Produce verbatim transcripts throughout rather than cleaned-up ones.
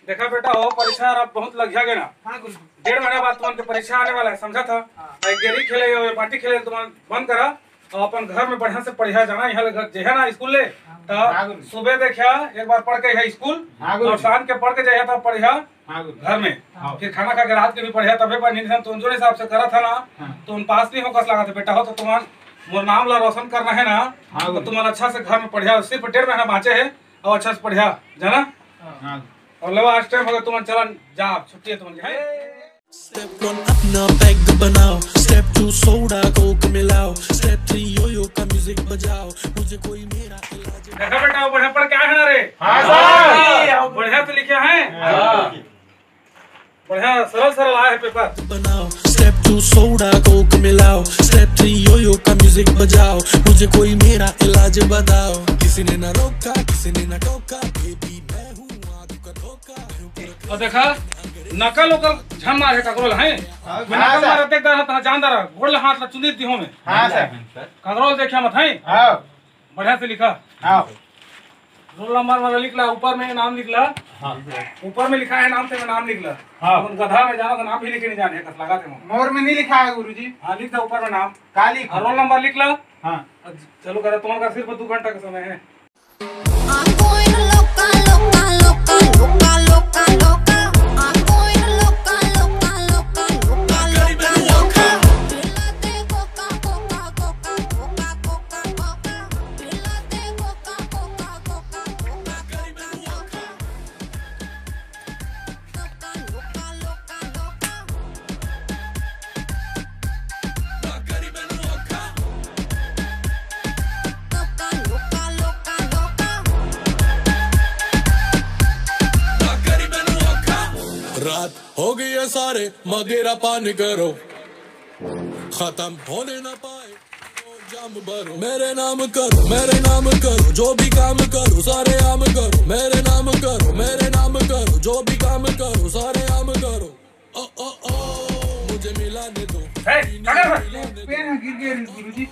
देखा बेटा, हो परीक्षा अब बहुत लगिया गे ना। हाँ गुरुजी। डेढ़ महीना बाद तुमन के परीक्षा आने वाला है, समझा था? हाँ। एक गेरी खेले, ये बाटी खेले तुमन बंद करा और अपन घर में बढ़िया से पढ़िया जाना। यहाँ लग जे है ना स्कूल ले, हाँ। तो हाँ गुरुजी। सुबह देखिया एक बार पढ़ के यहाँ स्कूल हाँ गुरुजी। और शाम के पढ़ के जाइया था पढ़िया हाँ गुरुजी। घर में। हाँ। फिर खाना खा के रात के भी पढ़िया, तबे पर नींद हम तुम जो हिसाब से करा था ना, हाँ। तो उन पास नहीं हो कस लगा था बेटा, हो तो तुमन मोर नाम ला रोशन करना है ना, हाँ तो गुरुजी। तुमन अच्छा से घर में पढ़िया, सिर्फ डेढ़ महीना बाँचे है और अच्छा से पढ़िया, जाना? हाँ। और लो, आज टाइम हो गया, तुमन चलन जा, छुट्टी है तुमन के, हैं? Step one अपना पैग बनाओ, step two सोडा कोक मिलाओ, step three यो यो का म्यूजिक बजाओ, मुझे कोई मेरा इलाज देखा बेटा, वो बढ़िया पढ़ के आए हैं ना रे? हाँ सर। बढ़िया तो लिखे हैं? हाँ। बढ़िया सरल सरल आए हैं पेपर। बनाओ, step two सोडा कोक मिलाओ, step three यो यो का म्यूजिक बजाओ, मुझे कोई मेरा इलाज बताओ। किसी ने ना रोका, किसी ने ना टोका, बेबी मैं हूँ आग का धोखा। और देखा, नकल उकल झन मारे ककरोल है। हाँ, मैं हाँ, नकल सर। मारे देख रहा था, जान रहा, गोड़ हाथ ला चुंदी दिहो में। हाँ, सर। ककरोल देखा मत है। हाँ। बढ़िया से लिखा। हाँ। रोल नंबर वाला लिख ला, ऊपर में नाम लिख ला। हाँ। ऊपर में लिखा है नाम, तेरा नाम लिख ला। हाँ। उन गधा में जाना तो नाम भी लिखे नहीं जाने, कस लगा थे। मोर में नहीं लिखा है गुरुजी। हाँ, लिख दे ऊपर में नाम। का लिख? हाँ, रोल नंबर लिख ला। हाँ। अब चलो करा, तुम्हारा सिर्फ दो घंटा का समय है। I'm going loca, loca, loca, loca, loca, loca. I'm going loca, loca, loca, loca, loca, loca. Pílate coca, coca, coca, coca, coca, coca. Pílate coca, coca, coca, coca, coca, coca. रात हो गई है सारे, मदिरा पान करो, खत्म होने ना पाए। जाम भरो, मेरे नाम करो, मेरे नाम करो, जो भी काम करो, सारे आम करो, मेरे नाम करो, मेरे नाम करो, जो भी काम करो, सारे आम करो। ओ, ओ, ओ, मुझे मिलाने दो। ए, क्या कर रहा है? पेन गिर गया गुरुजी।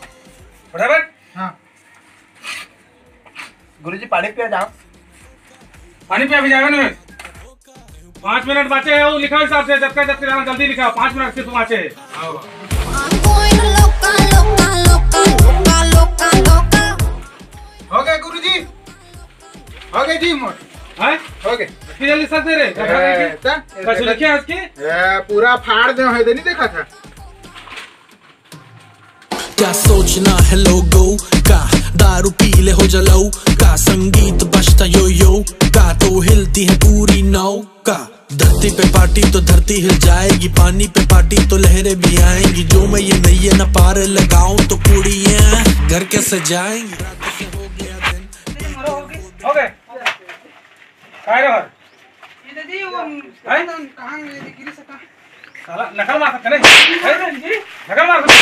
उठा बैठ। हाँ। गुरुजी, पानी पिया जाओ। पानी पिया भी जावे ना। पाँच मिनट बाँचे है, वो लिखा हिसाब से, जब तक, जब तक जाना, जल्दी लिखा, पाँच मिनट सिर्फ बाँचे है। I'm going loca, loca, loca, loca, loca, loca. हो गया गुरुजी, हो गया जी मोर। हैं? हो गया। इतनी जल्दी सर दे रहे? ए, ता, ए, कछु देखा लिखे है इसकी? ए, पूरा फाड़ दे है, नहीं देखा था? क्या सोचना है लोगों का, दारू पी ले हो जलाऊ का, संगीत बजता यो यो का, तो हिलती है पूरी नौका। धरती पे पार्टी तो धरती हिल जाएगी, पानी पे पार्टी तो लहरें भी आएंगी, जो मैं ये नैये न पार लगाऊं तो कुड़ियां घर कैसे जाएंगी। हो गए। काय रे भाई? ये दीदी, वो हैं? कहाँ, कहाँ ये गिरी सका? साला नकल मार सकते नहीं? हैं? नकल मार सकते?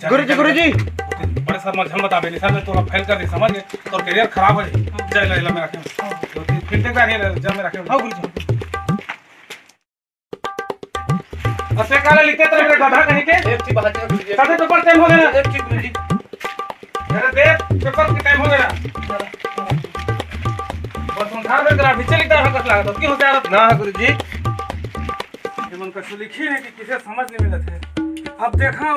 गुरुजी, गुरुजी। बड़े सर, मत झन बता बेली सर, मैं तोला फेल कर दी, समझ गए? तोर करियर खराब हो जाए। जा, ले, ले, मैं रखे। फिर देख रही है, जा, मैं रखे। हाँ, गुरुजी। असे काला लिखते तो मेरे गधा कहीं के? एक चीज बात है, गुरुजी। साथे पेपर टाइम हो गया ना। एक चीज, गुरुजी। अरे देख, पेपर के टाइम हो गया। बस उधार में करा, पीछे लिखता है, कस लगा तो। क्यों होशियार ना, गुरुजी? ये मन कछु लिखी नहीं कि किसे समझ नहीं मिलत है। अब देखा,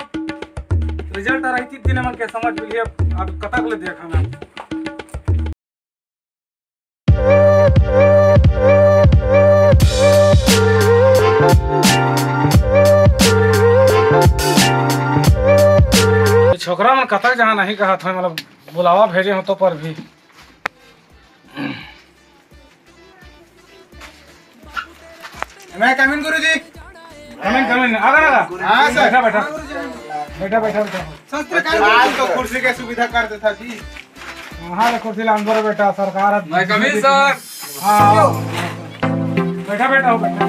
रिजल्ट आ रही थी, दिन मन के समझ मिली, अब, अब कतक ले देखा मैं। छोकरा मन कतक जहाँ नहीं कहत हो, मतलब बुलावा भेजे हो तो पर भी। मैं कमिन गुरुजी। कमिन, कमिन, आगा, आगा। हाँ, सर। बैठा, बैठा। बैठा, बैठा, बैठा। आज तो कुर्सी के सुविधा कर देता जी। हाँ, ले कुर्सी ला अंदर बैठा, सरकार अब मैं कमिन, सर। हाँ। बैठा, बैठा हो, बैठा।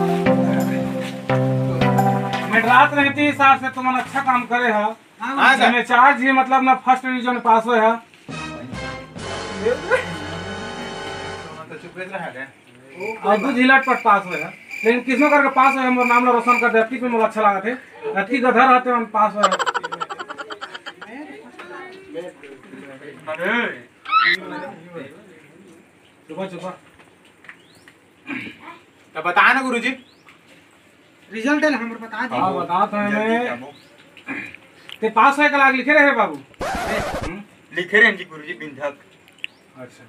मैं रात रहती साहब से तुमन अच्छा काम करे हा। हाँ, सर। मैं चार जी मतलब ना फर्स्ट डिवीजन पास हुए हा। तो चुप रहा है। अउ दू झिलट पट पास होय हे, लेकिन किसनो करके पास होय हे, मोर नाम ला रोशन कर दे, अतकी पे मोला अच्छा लागत हे, अतकी गधा रहते हम पास होय। अरे। त बता ना गुरुजी। रिजल्ट है ना, हमर बता दी। हाँ, बता तो मैं। ते पास होए के लाग लिखे रहे बाबू। हम्म? लिखे रहे जी गुरुजी, बिंधक। अच्छा।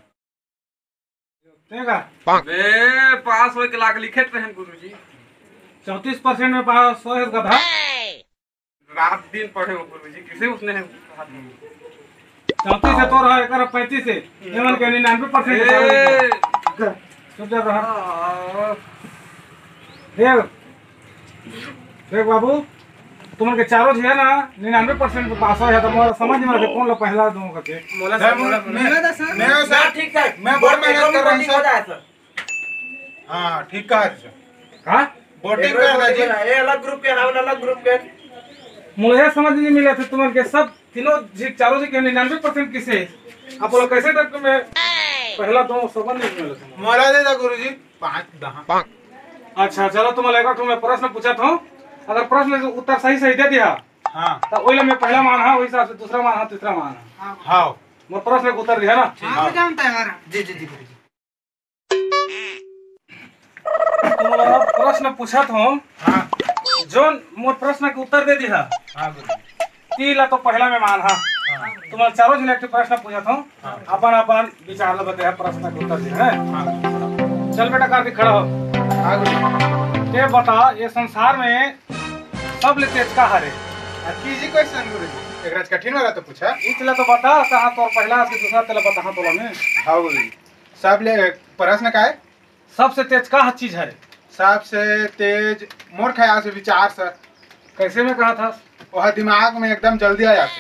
तेगा? बे, पास होए के लाग लिखे रहे गुरुजी। चौंतीस परसेंट में पास होए गधा। रात दिन पढ़े हो गुरुजी, किसे उसने कहा था? चौंतीस से तोर है, एकर पैंतीस से। एमन के निन्यानवे परसेंट है। ए! चुपचाप रहा। हाँ। देख, देख बाबू, तुमन के चारों झी है ना, निन्यानवे परसेंट पे पास हो है, तो मोला समझ में आथे, कौन ला पहला दूं करके। मोला सर, मोला, मोला। मेरा तो सर, मेरा सर, ठीक ठाक। मैं बहुत मेहनत कर रहा हूँ सर। हाँ, ठीक कहा सर। हाँ? वोटिंग कर दे जी। ये अलग ग्रुप के, हम अलग ग्रुप के। मोला ये समझ नहीं मिला था तुमन के सब तीनों जी, चारों जी के निन्यानवे परसेंट किसे? आप बोला कैसे तक में पहला दो सबन नहीं मिला था। मोला दे दा गुरुजी, पाँच दहा। अच्छा, चलो तुम लगा तो मैं प्रश्न पूछा था। अगर प्रश्न के उत्तर सही सही दे दिया, हाँ। तो वही मैं पहला मान हाँ, वही हिसाब से दूसरा मान हाँ, तीसरा मान हाँ। हाँ। मैं प्रश्न के उत्तर दिया ना? हाँ, हाँ। मैं जानता है यार। जी, जी, जी, गुरुजी। तुम्हारा प्रश्न पूछत हूँ। हाँ। जोन मोर प्रश्न के उत्तर दे दिहा। हाँ, गुरुजी। ती ला तो पहला में मान हा। हाँ। तुम्हारा चारों जने एक ठो प्रश्न पूछत हूँ। हाँ। अपन अपन विचार ला बताया, प्रश्न के उत्तर दे, हैं? हाँ। चल बेटा, कार्तिक खड़ा हो। हाँ, गुरुजी। ते बता, ये संसार में सबले तेज का हरे? अति easy question, गुरुजी। एक राज कठिन वाला तो पूछा। इच ला तो बता, कहाँ तोर पहला के दूसरा तेला बता, हाँ, तोला में। हाँ, गुरुजी। सबले, प्रश्न का है? सबसे तेज का चीज हरे? सबसे तेज मोर ख्याल से विचार सर। कैसे में कहा था? वह दिमाग में एकदम जल्दी आ जाता।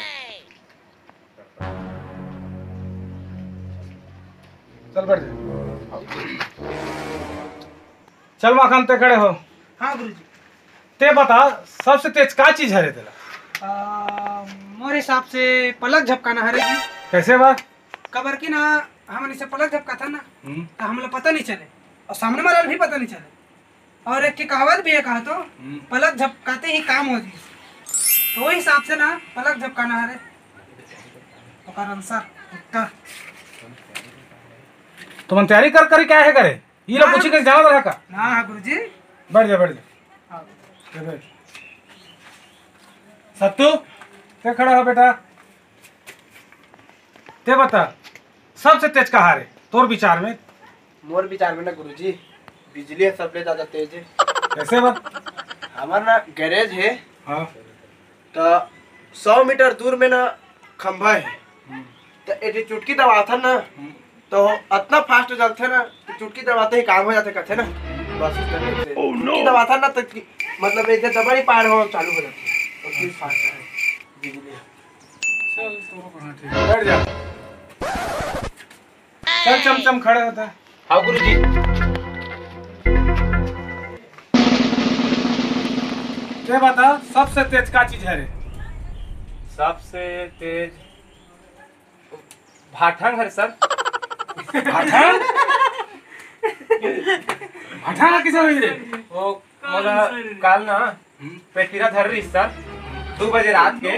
चल बैठ जा। चल माखन, ते खड़े हो। हाँ गुरुजी। ते बता, सबसे तेज का चीज हरे तेला? आ, मोर हिसाब से पलक झपकाना हरे जी। कैसे बा? काबर कि ना, हमन इसे पलक झपकाथन ना, हम्म। तो हमला पता नहीं चले और सामने वाला भी पता नहीं चले। और एक ठे कहावत भी है, कहा तो, हम्म। पलक झपकाते ही काम हो जी। तो वही हिसाब से ना, पलक झपकाना हरे। ओकर आंसर, उत्तर। तुमन तैयारी कर करी क्या है करे? ये लोग ना। पूछी के जाना रहा का? ना, हाँ गुरुजी। बैठ जा, बैठ जा। हाँ। ये बैठ। सत्तू, ते खड़ा हो बेटा। ते बता, सबसे तेज का हरे तोर विचार में? मोर विचार में ना गुरुजी, बिजली है सबले ज्यादा तेज है। कैसे बा? हमार ना गैरेज है, हाँ। तो सौ मीटर दूर में ना खंभा है, हम्म। तो एक चुटकी दबाथन ना, हम्म। तो अतना फास्ट जलथे ना, तो चुटकी दबाते ही काम हो जाथे, कहथे ना। बस उस तरीके से। Oh, no! चुटकी दबाथन ना, तो कि-, मतलब, एक दबा नहीं पा रहे हो, चालू हो जाथे। और फिर फास्ट है, बिजली है। चल, तो हाँ, ठीक है। बैठ जा। चल, चमचम, खड़े होता है। हाँ, गुरुजी। ये बता, सबसे तेज का चीज है रे? सबसे तेज भाठंग हरे सर। भाठंग? भाठंग किसे होई रे? वो मोला काल ना हम्म। पेट पीरा धर रही सर, दो बजे रात के।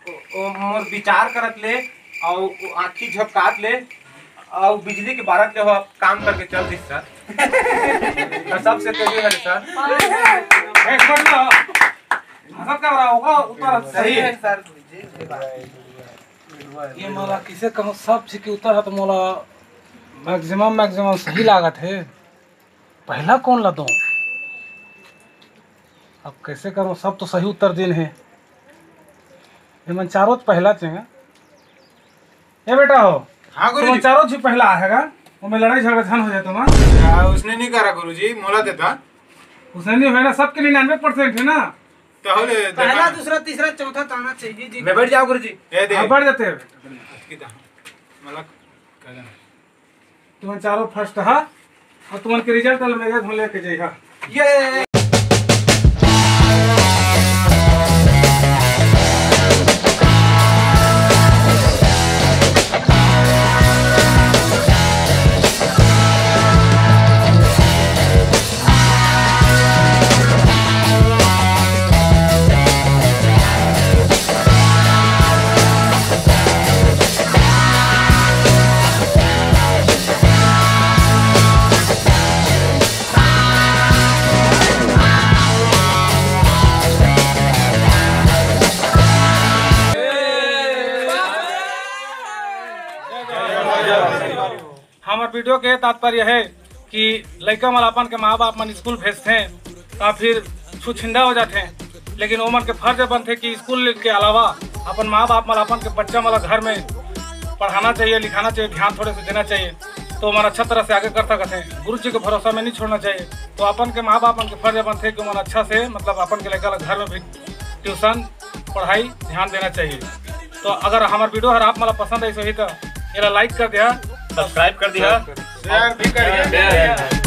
ओ, ओ मोर विचार करत ले, अउ ओ आँखी झपकात ले, अउ बिजली के बारत ले हो काम करके चल दिस सर। तो सबसे तेज हरे सर। एक बार ना, हंसत का रहा होगा, उत्तर सही है। सर। ये मोला किसे कहूँ, सब चीज के उत्तर है तो मोला मैक्सिमम, मैक्सिमम सही लागत है। पहला कौन ला दो? अब कैसे करूँ, सब तो सही उत्तर दिन है। ये मन चारों तो पहला चेंगा। ए बेटा हो, हाँ तुम गुरुजी। चारों जी पहला आएगा, वो में लड़ाई झगड़ा झन हो जाए तुम। क्या उसने नहीं करा गुरुजी, मोला देता। उसने नहीं होए ना, सबके निन्यानवे परसेंट है ना। तो हो ले, पहला, देखा। दूसरा, तीसरा, चौथा तो आना चाहिए जी। मैं बैठ जाओ गुरुजी। ए दे। हाँ, बैठ जाते हैं। कितना? मला कर देना। तुमन चारों फर्स्ट हा, और तुमन के रिजल्ट ल मेरे घर लेके जाइहा। ये वीडियो के तात्पर्य है कि लइका मन अपन के माँ बाप मन स्कूल भेजथे, त फिर छुछिंदा हो जाथे, लेकिन ओमन के फर्ज बनथे कि स्कूल के अलावा अपन माँ बाप मन अपन के बच्चा मन ला घर में पढ़ाना चाहिए, लिखाना चाहिए, ध्यान थोड़े से देना चाहिए, तो ओमन अच्छा तरह से आगे कर सकत हे। गुरु जी के भरोसा में नहीं छोड़ना चाहिए। तो अपन के माँ बाप मन के फर्ज बनथे कि ओमन अच्छा से, मतलब, अपन के लइका ला घर में भी ट्यूशन पढ़ाई ध्यान देना चाहिए। तो अगर हमार वीडियो हर आप मन ला पसंद आइस होही, तो एला लाइक कर दिया, सब्सक्राइब कर दिया। शेयर भी करिए।